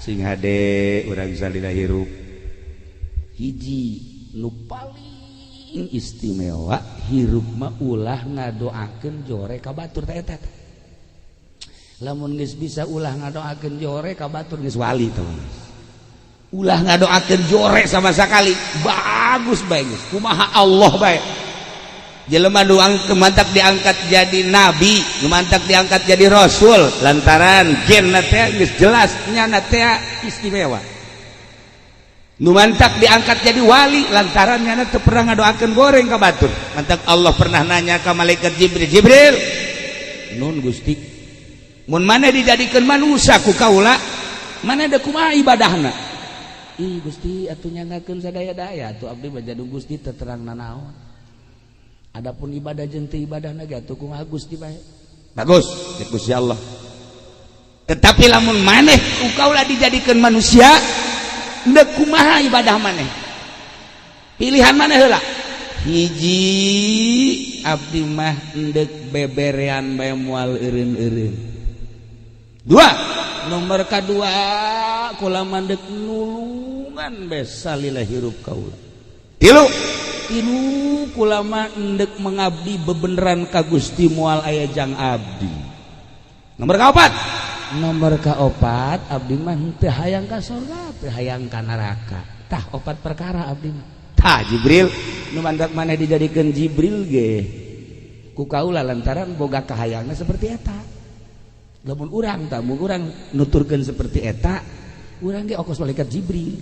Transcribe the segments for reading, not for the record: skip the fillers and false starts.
Sing hade urang salila hirup. Hiji nu paling istimewa hirup mah ulah ngadoakeun jore ka batur teh eta. Lamun geus bisa ulah ngadoakeun jore ka batur geus wali teh. Ulah ngadoakeun jore sama sekali. Bagus bae geus. Kumaha Allah bae. Jelema nu mantak diangkat jadi nabi, nu mantak diangkat jadi rasul lantaran genna teh geus jelas nyana teh istimewa. Nu mantak diangkat jadi wali lantaran nyana teu pernah ngadoakeun goreng ka batur. Mantak Allah pernah nanya ka malaikat Jibril, "Jibril, nun Gusti, mun maneh dijadikeun manusia ku kaula, maneh deuk kumaha ibadahna?" Ih Gusti, atuh nyangakeun sadaya-daya atuh abdi mah jadung Gusti teu terang nanaon. Adapun ibadah jeung teu ibadah na ge atuh kumaha Gusti bae. Bagus, cek Gusti Allah. Tetapi lamun maneh ku kaula dijadikeun manusia, endek kumaha ibadah maneh? Pilihan maneh heula. Hiji abdi mah endek beberean bae moal eureun-eureun. Dua, nomor kadua kula mandek nulungan bae salila hirup kaula. Tilu, tilu kula mah endek mengabdi bebeneran ka Gusti moal aya jang abdi. Nomor kaopat, nomor kaopat abdi mah teu hayang ka sorga, teu hayang ka neraka. Tah opat perkara abdi mah. Tah Jibril, nu mandak maneh dijadikeun Jibril ge ku kaula lantaran boga kahayangna seperti eta. Lamun urang tah mun urang nuturkeun seperti eta, urang ge okos malaikat Jibril.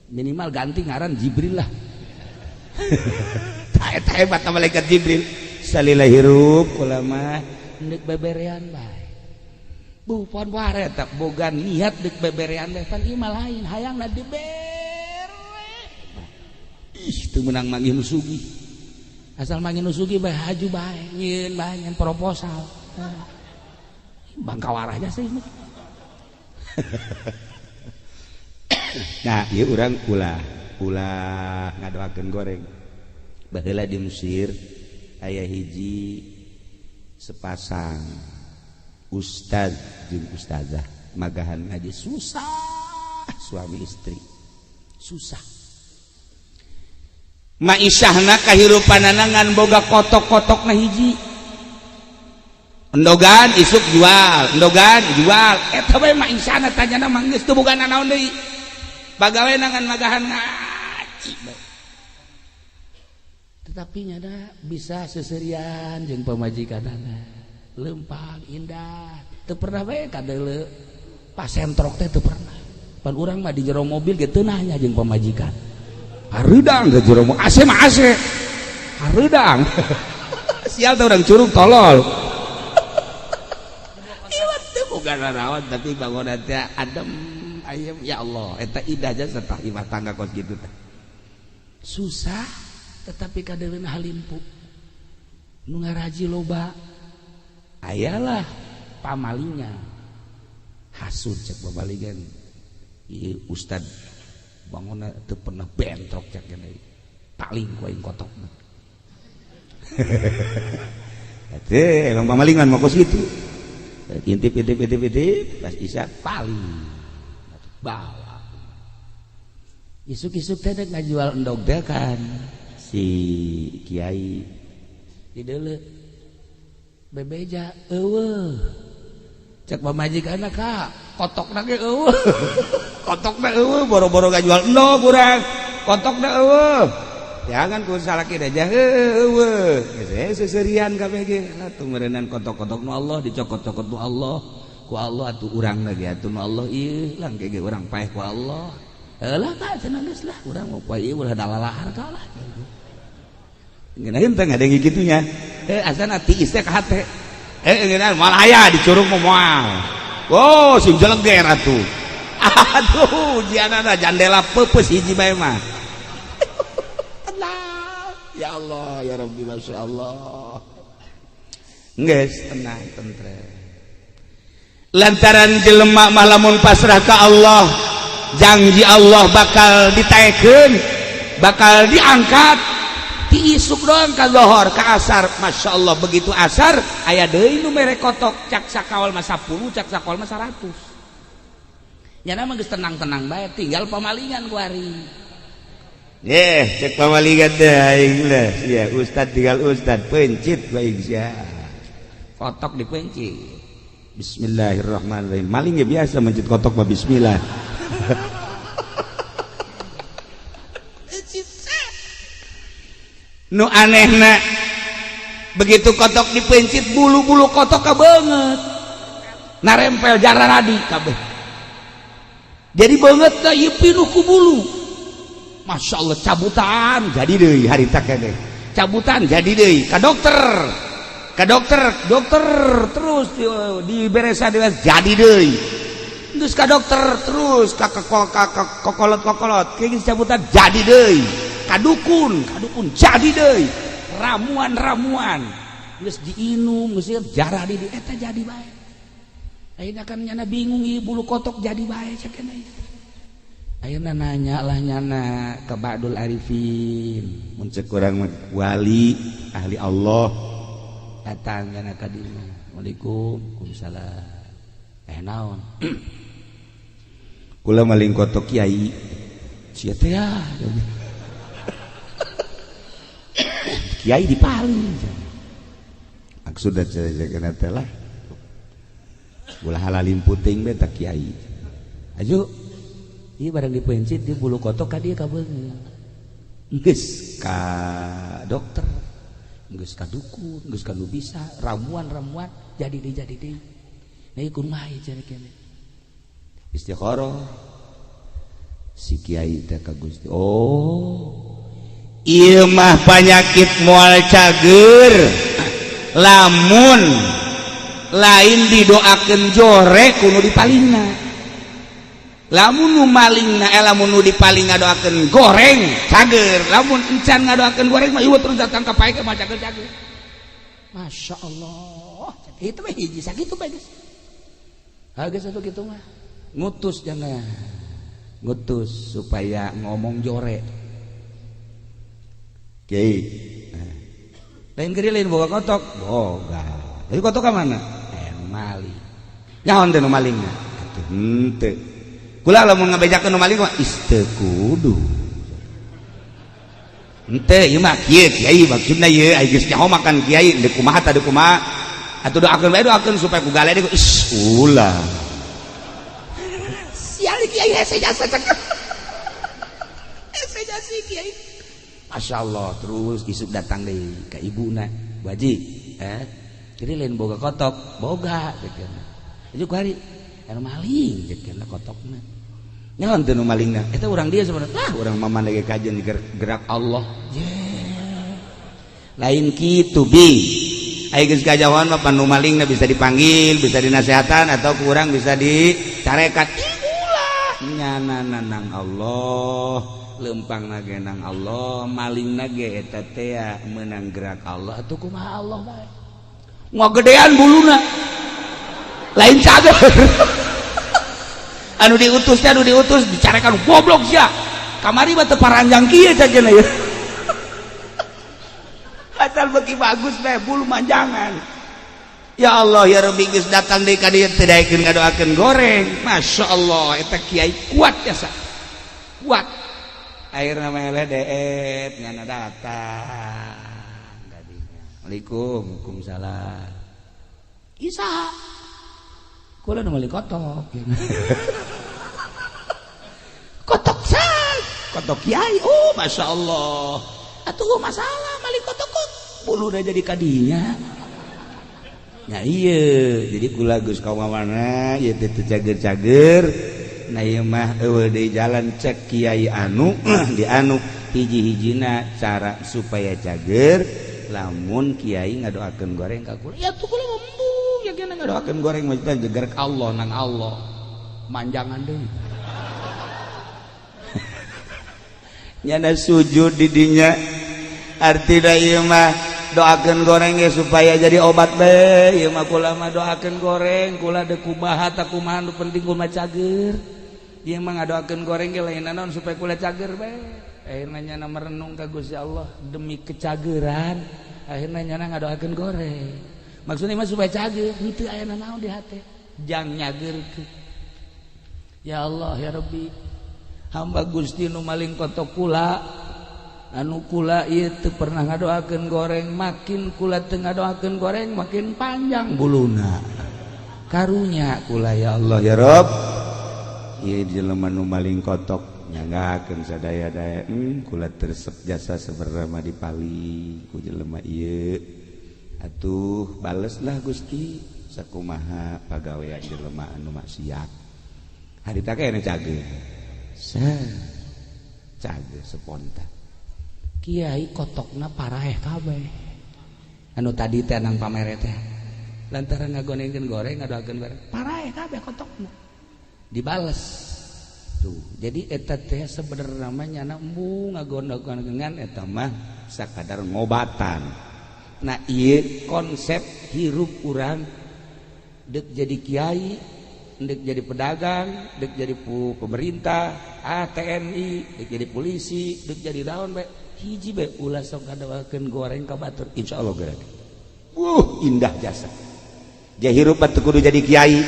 Minimal ganti ngaran Jibril lah. Tah eta hebat malaikat Jibril. Salila hirup kula mah endek beberean bae. Bukan wae eta boga niat dek beberean bae, pan ieu mah lain hayangna dibere. Ih teu meunang manggih nu sugih. Asal manggih nu sugih bae haju bae, nyieun bae nyen proposal. Bangka warahnya sih. Nah, ieu urang ulah ulah ngadoakeun goreng. Baheula di Mesir aya hiji sepasang ustad jeung ustazah magahan ngaji susah, suami istri susah. Maisahna kahirupanana ngan boga kotok-kotokna hiji. Endogan isuk jual, endogan jual. Eta bae maisahna tanyana mah geus teu boga nanaon deui. Pagawena ngan magahan ngaji bae. Tetapi nyana bisa seserian jeung pamajikanana. Lempang indah, teu pernah bae kadeuleu pasentrok teh teu pernah. Pan urang mah di jero mobil ge teu nanya jeung pamajikan. Hareudang ke jero mobil, AC mah AC. Hareudang. Sial teh urang curug tolol. Iwat teu boga nanaon tapi bangunan teh adem ayem ya Allah, eta indah jasa tah imah tangga kos kitu teh. Susah tetapi kadeuleuna halimpu. Nu ngaraji loba. Ayalah pamalinya. Hasud cek babaligan. Ieu ustad bangunna teu pernah bentrok cek gini. Paling ku aing kotokna. Teh emang pamalingan mah kos kitu. Intip intip intip intip pas isya paling bawa. Isuk-isuk teh dek ngajual endog teh kan si kiai di deuleu bebeja eueuh. Cek pamajikanna ka kotokna ge eueuh. Kotokna eueuh boro-boro ngajual endog urang. Kotokna eueuh. Jangan ku salaki aja eueuh. Geus seserian kabeh ge atuh meureunnan kotok-kotok nu Allah dicokot-cokot nu Allah. Ku Allah atuh urang lagi atuh nu Allah ieu lang ge urang paeh ku Allah. Heulah ka cenah geus lah urang mau poe ieu ulah dalalahar ka lah. Ngeunaheun teh ngadenge kitunya. Asana tiis teh ka hate. Ngeunaheun moal aya dicurug mah moal. Oh, sing jeleger atuh. Aduh, ujianana jandela peupeus hiji bae mah. Tenang. Ya Allah, ya Rabbi, Masya Allah. Geus tenang, tentrem. Lantaran jelema mah lamun pasrah ka Allah, janji Allah bakal ditaekeun, bakal diangkat. Ti isuk doang ka lohor ka asar, Masya Allah begitu asar aya deui nu mere kotok cak sakawal mah 10, cak sakawal mah 100. Nyana mah geus tenang-tenang bae tinggal pamalingan ku ari. Cek pamalingan teh aing lah sia ustad tinggal ustad pencit bae sia. Kotok dipencit. Bismillahirrahmanirrahim. Maling ya biasa mencit kotok mah bismillah. Nu anehna begitu kotok dipencit bulu-bulu kotok kabeungeut. Narempel jararadi kabeh. Jadi beungeut teh ieu pinuh ku bulu. Masya Allah cabutan jadi deui harita keneh. Cabutan jadi deui ka dokter. Ka dokter, dokter terus diberesa jadi deui. Terus ka dokter terus ka kokolot-kokolot kayak cabutan jadi deui. Kadukun, kadukun jadi deui. Ramuan-ramuan geus diinum geus jarah di eta jadi bae. Ayeuna kan nyana bingung ieu bulu kotok jadi bae cek keneh. Ayeuna nanya lah nyana ke Ba'dul Arifin. Mun cek urang wali ahli Allah datang nyana ka dieu. Assalamualaikum, waalaikumsalam. Naon? Kula maling kotok kiai. Sia teh ya. Kiai dipaling. Maksudna cenah teh lah. Ulah halalim puting be tah kiai. Aju. Ieu barang dipencit di bulu kotok ka dieu kabeungeut. Geus ka dokter, geus ka dukun, geus ka nu bisa, ramuan-ramuan jadi deui jadi deui. Nah ieu kumaha ieu cenah kene. Istikharah. Si kiai teh ka Gusti. Oh. Ieu mah panyakit moal cager lamun lain didoakeun jore kudu dipalingna. Lamun nu malingna lamun nu dipaling ngadoakeun goreng cager, lamun encan ngadoakeun goreng mah ieu terus datang ka pae mah cager cager. Masya Allah, itu mah hiji sakitu bae geus. Ha geus atuh kitu mah. Ngutus jangan. Ngutus supaya ngomong jore. Kiai. Lain geri lain boga kotok, boga. Jadi kotok ka mana? Maling. Nyaon teh nu malingna? Atuh henteu. Kula lamun ngabejakeun nu maling mah is teu kudu. Henteu ieu mah kieu kiai maksudna ieu ai geus nyaho makan kiai deuk kumaha tah deuk kumaha. Atuh doakeun bae doakeun supaya ku gale deui is ulah. Sial kiai hese jasa cek. Hese jasa kiai. Masya Allah terus isuk datang deui ka ibuna Bu Haji jadi lain boga kotok boga cek anu kuari anu maling cek kotokna nyaon teu nu malingna eta urang dia sebenarnya ah urang mah maneh ge kajen gerak Allah lain kitu bi ai geus kajahoan mah nu malingna bisa dipanggil bisa dinasehatan atau kurang bisa dicarekan ulah nyana nang Allah lempang nage nang Allah maling nage eta teh menang gerak Allah atuh kumaha Allah bae ngagedean buluna lain cager anu diutus teh anu diutus dicarekan goblok sia kamari mah teu paranjang kieu cageuna ieu asal beuki bagus bae bulu manjangan ya Allah ya Rabbi geus datang deui ka dieu teu daekeun ngadoakeun goreng Masya Allah eta kiai kuat jasa kuat akhirna mah deet nyana datang kadinya Assalamualaikum waalaikumsalam Isa kula nu meuli kotok kotok sah kotok kiai oh Masya Allah atuh masalah mali kotok kok buluna jadi kadinya nya ieu jadi kula geus ka mana ieu teh teu cager-cager nah ieu mah eueuh deui jalan cek kiai anu di anu hiji-hijina cara supaya cager lamun kiai ngadoakeun goreng ka kula ya tuh kula embung ya kena ngadoakeun goreng mah jeger ka Allah nang Allah manjangan deui nyana sujud di dinya artina ieu mah doakeun goreng ge supaya jadi obat bae ieu mah kula mah doakeun goreng kula deuk kumaha ta kumaha nu penting kula cager ieu mah ngadoakeun goreng ge lain naon supaya kula cager bae akhirna nyana merenung ka Gusti Allah demi kecageran akhirna nyana ngadoakeun goreng maksudna mah supaya cager henteu aya naon di hate jang nyageurkeun Ya Allah ya Rabbi, hamba Gusti nu maling kotok kula, anu kula ieu teu pernah ngadoakeun goreng, makin kula teu ngadoakeun goreng makin panjang buluna. Karunya kula ya Allah ya Rabb. Ieu jelema nu maling kotok nyanggakeun sadaya-daya, kula teu resep jasa sebenarnya dipali ku jelema ieu. Atuh baleslah Gusti sakumaha pagawean jelema anu maksiat. Harita kene cager. Cager spontan. Kiai kotokna paraeh kabeh. Anu tadi teh nang pamere teh. Lantaran ngagonengkeun goreng ngadoakeun goreng, paraeh kabeh kotokna. Dibales. Tuh, jadi eta teh sebenarnya namanya embung ngagonengkeun eta mah sakadar ngobatan. Nah, ieu konsep hirup urang dek jadi kiai, dek jadi pedagang, dek jadi pemerintah, TNI, dek jadi polisi, dek jadi daun bae. Hiji bae ulah sok ngadoakeun goreng ka batur, insyaallah geura. Indah jasa. Dia hirup teu kudu jadi kiai.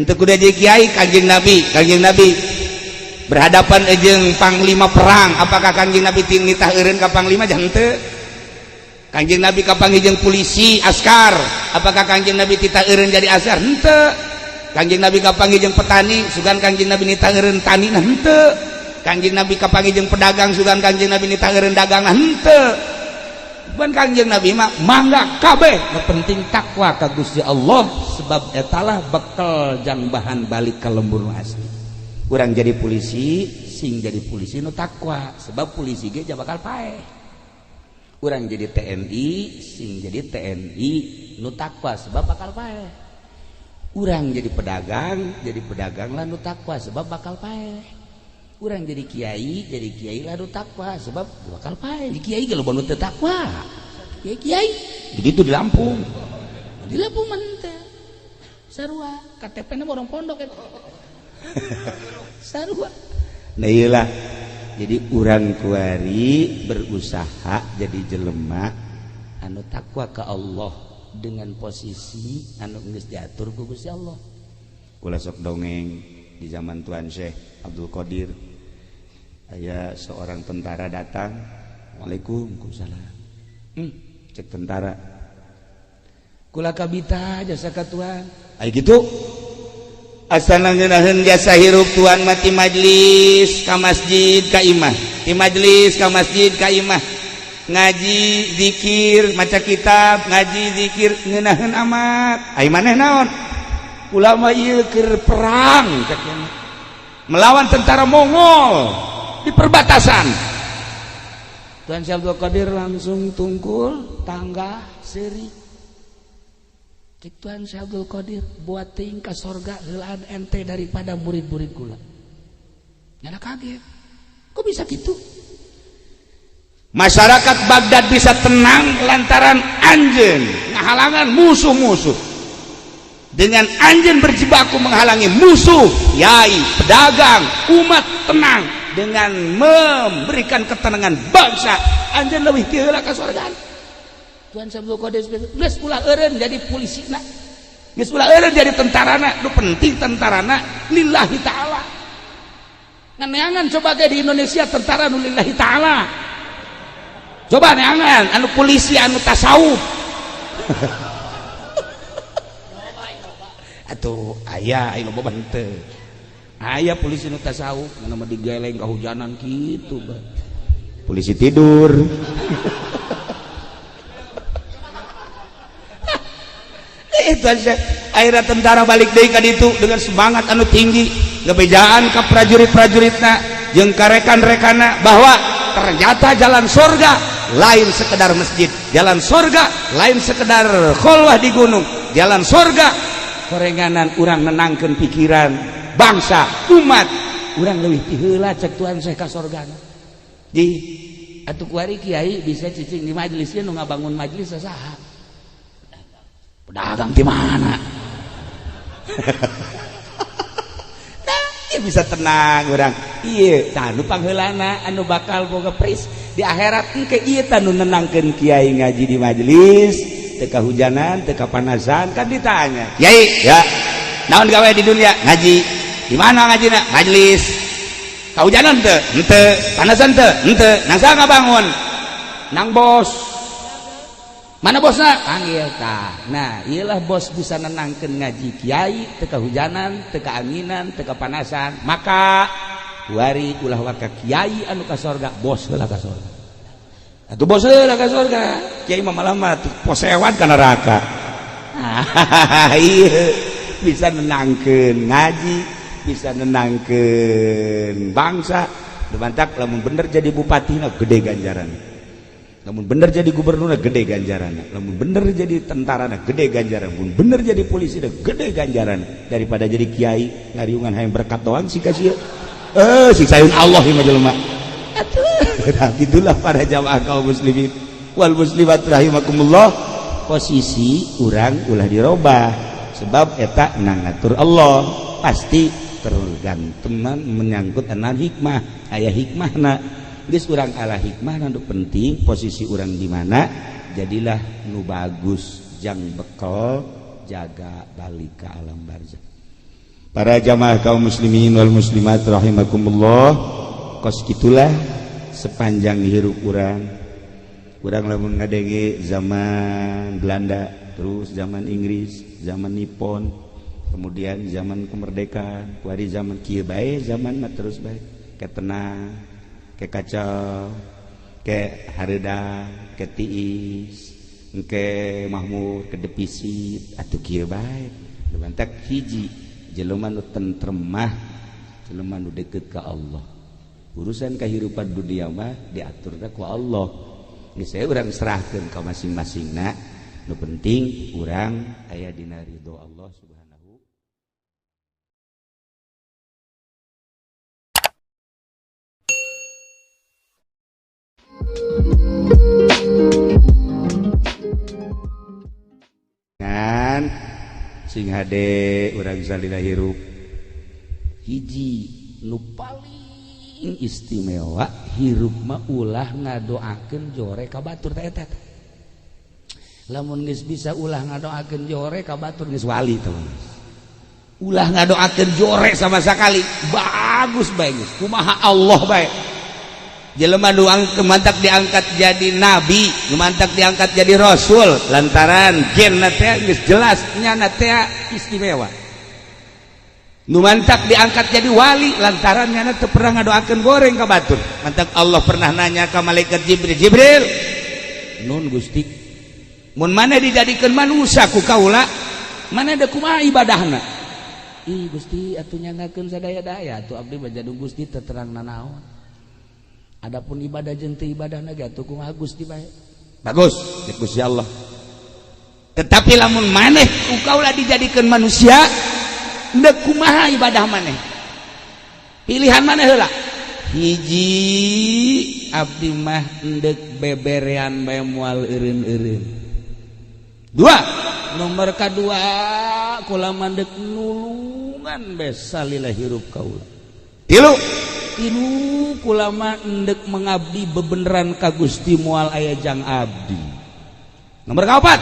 Henteu kudu jadi kiai. Kanjeng Nabi, Kanjeng Nabi berhadapan jeung panglima perang, apakah Kanjeng Nabi ting nitah eureun ka panglima? Jangan henteu. Kanjeng Nabi kapanggih jeung polisi askar, apakah Kanjeng Nabi titah eureun jadi askar? Henteu. Kanjeng Nabi kapanggih jeung petani, sugan Kanjeng Nabi nitah eureun tani? Nah, henteu. Kanjeng Nabi kapanggih jeung pedagang, sugan Kanjeng Nabi nitah eureun dagang? Nah, henteu. Bukan, Kanjeng Nabi mah mangga kabeh, nu penting takwa ka Gusti Allah, sebab etalah bekal jang bahan balik ka lembur nu asli. Urang jadi polisi, sing jadi polisi nu takwa, sebab polisi ge bakal paeh. Urang jadi TNI, sing jadi TNI nu takwa, sebab bakal paeh. Urang jadi pedagang, jadi pedagang lah nu takwa, sebab bakal paeh. Urang jadi kiai, jadi kiai lah nu takwa, sebab bakal paeh. Di kiai kalau nu teu takwa, kiai kiai begitu di Lampung, di Lampung mah teh sarua KTP na orang pondok eta sarua. Nah, iyalah, jadi urang kuari berusaha jadi jelema anu takwa ke Allah dengan posisi anu geus diatur ku Gusti Allah. Kula sok dongeng di zaman Tuan Syekh Abdul Qadir, aya seorang tentara datang. Waalaikumsalam. Cek tentara, kula kabita jasa ka tuan. Ay gitu, asana ngeunaheun jasa hirup tuan mati majlis ka masjid ka imah, di majlis ka masjid ka imah, ngaji, zikir, maca kitab, ngaji, zikir, ngeunaheun amat. Ai maneh naon? Kula mah ieu keur perang, cek, melawan tentara Mongol di perbatasan. Tuan Syekh Abdul Qadir langsung tungkul tangga seuri. Cek Tuan Syekh Abdul Qadir, buat teuing ka sorga heulaan ente daripada murid-murid kula. Nyana kaget, kok bisa gitu? Masyarakat Baghdad bisa tenang lantaran anjeun ngahalangan musuh-musuh. Dengan anjeun berjibaku menghalangi musuh, yai, pedagang, umat tenang dengan memberikan ketenangan bangsa. Anjeun leuwih ti heula ka sorga. Tuan Syekh Abdul Qadir geus ulah eureun jadi polisina, geus ulah eureun jadi tentarana, nu penting tentarana lillahi ta'ala. Neangan coba ge di Indonesia tentara nu lillahi ta'ala. Coba neangan anu polisi anu tasawuf. Atuh aya, aya loba henteu. Aya polisi nu tasawuf, mana mah digeleng kahujanan kitu ba. Polisi tidur. Itu aja. Akhirnya tentara balik deui ka ditu dengan semangat anu tinggi, ngebejaan ka prajurit-prajuritna jeung ka rekan-rekanna bahwa ternyata jalan surga lain sekedar masjid, jalan surga lain sekedar kholwah di gunung, jalan surga korenganan urang nenangkeun pikiran bangsa umat urang leuwih ti heula, cek Tuhan saya ka sorgana. Di atuh kuari kiai bisa cicing di majelis, nu ngabangun majelis saha? Pedagang di mana? Nah, bisa tenang urang. Iya, tah nu pangheulana anu bakal boga pris di akhirat engke ieu tah nu nenangkeun kiai ngaji di majelis, teu kahujanan, teu kapanasan, kan ditanya. Kiai, ya. Naon gawe di dunia? Ngaji. Di mana ngajina? Majelis. Kahujanan teu? Henteu. Panasan teu? Henteu. Nang saha ngabangun? Nang bos. Mana bosna? Panggil tah. Nah, iyalah bos bisa nenangkeun ngaji kiai teu kahujanan, teu kaanginan, teu kapanasan. Maka wari ulah waka kiai anu ka sorga, bos heula ka sorga. Atuh bos heula ka sorga. Kiai mah malah mah posewat ka neraka. Iya, bisa nenangkeun ngaji, bisa nenangkeun bangsa. Mantak lamun bener jadi bupati na gede ganjaran. Lamun bener jadi gubernur gede ganjaran, lamun bener jadi tentara gede ganjaran, lamun bener jadi polisi gede ganjaran daripada jadi kiai ngariungan hayang berkat doang sih kasih siksaun Allah ieu mah jelema. Atuh, nah, itulah para jamaah kaum muslimin wal muslimat rahimakumullah, posisi urang ulah dirobah sebab eta nang ngatur Allah pasti tergantung menyangkut anak hikmah, aya hikmahna. Geus urang ala hikmah nu penting posisi urang di mana, jadilah nu bagus jang bekal jaga balik ke alam barzah. Para jamaah kaum muslimin wal muslimat rahimakumullah, kos gitulah sepanjang hirup urang. Urang lamun ngadenge zaman Belanda, terus zaman Inggris, zaman Nippon, kemudian zaman kemerdekaan, kuari zaman kieu bae, zaman mah terus bae ke tenang, ke kacau, ke hareudang, ke tiis, ke mahmur, ke defisit, atuh kieu bae. Mantak hiji jelema nu tentrem mah jelema nu deket ka Allah. Urusan kehidupan dunia mah diaturna ku Allah. Geus saya urang serahkeun ka masing-masingna. Nu penting urang aya dina ridho Allah Subhanahu. Ngan sing hade urang salila hirup hiji nu paling istimewa hirup mah ulah ngadoakeun jore ka batur teh eta. Lamun geus bisa ulah ngadoakeun jore ka batur geus wali teh. Ulah ngadoakeun jore sama sekali, bagus bae geus. Kumaha Allah bae. Jelema nu mantak diangkat jadi nabi, nu mantak diangkat jadi rasul lantaran genna teh geus jelas nyana teh istimewa. Nu mantak diangkat jadi wali lantaran nyana teu pernah ngadoakeun goreng ka batur. Mantak Allah pernah nanya ka malaikat Jibril, "Jibril, nun Gusti, mun maneh dijadikeun manusia ku kaula, maneh deuk kumaha ibadahna?" Ih Gusti atuh nyangakeun sadaya-daya atuh abdi mah jadung Gusti teu terang nanaon. Adapun ibadah jeung teu ibadahna ge atuh kumaha Gusti bae. Bagus, cek Gusti Allah. Tetapi lamun maneh ku kaula dijadikeun manusia, deuk kumaha ibadah maneh? Pilihan maneh heula. Hiji abdi mah endek beberean bae moal eureun-eureun. Dua, nomor kadua kula mandek nulungan bae salila hirup kaula. Tilu, tilu kula mah endek mengabdi bebeneran ka Gusti moal aya jang abdi. Nomor kaopat,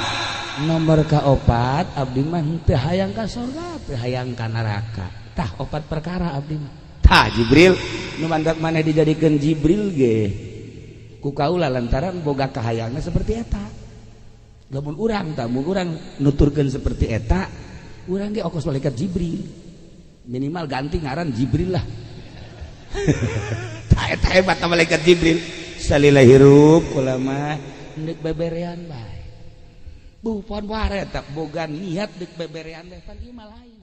nomor kaopat abdi mah henteu hayang ka sorga, teu hayang ka neraka. Tah opat perkara abdi mah. Tah Jibril, nu mandak maneh dijadikeun Jibril ge ku kaula lantaran boga kahayangna seperti eta. Lamun urang tah mun urang nuturkeun seperti eta, urang ge okos malaikat Jibril. Minimal ganti ngaran Jibril lah. Tah eta hebat malaikat Jibril. Salila hirup kula mah endek beberean bae. Bu pon wae eta boga niat deuk beberean teh pan ieu mah lain.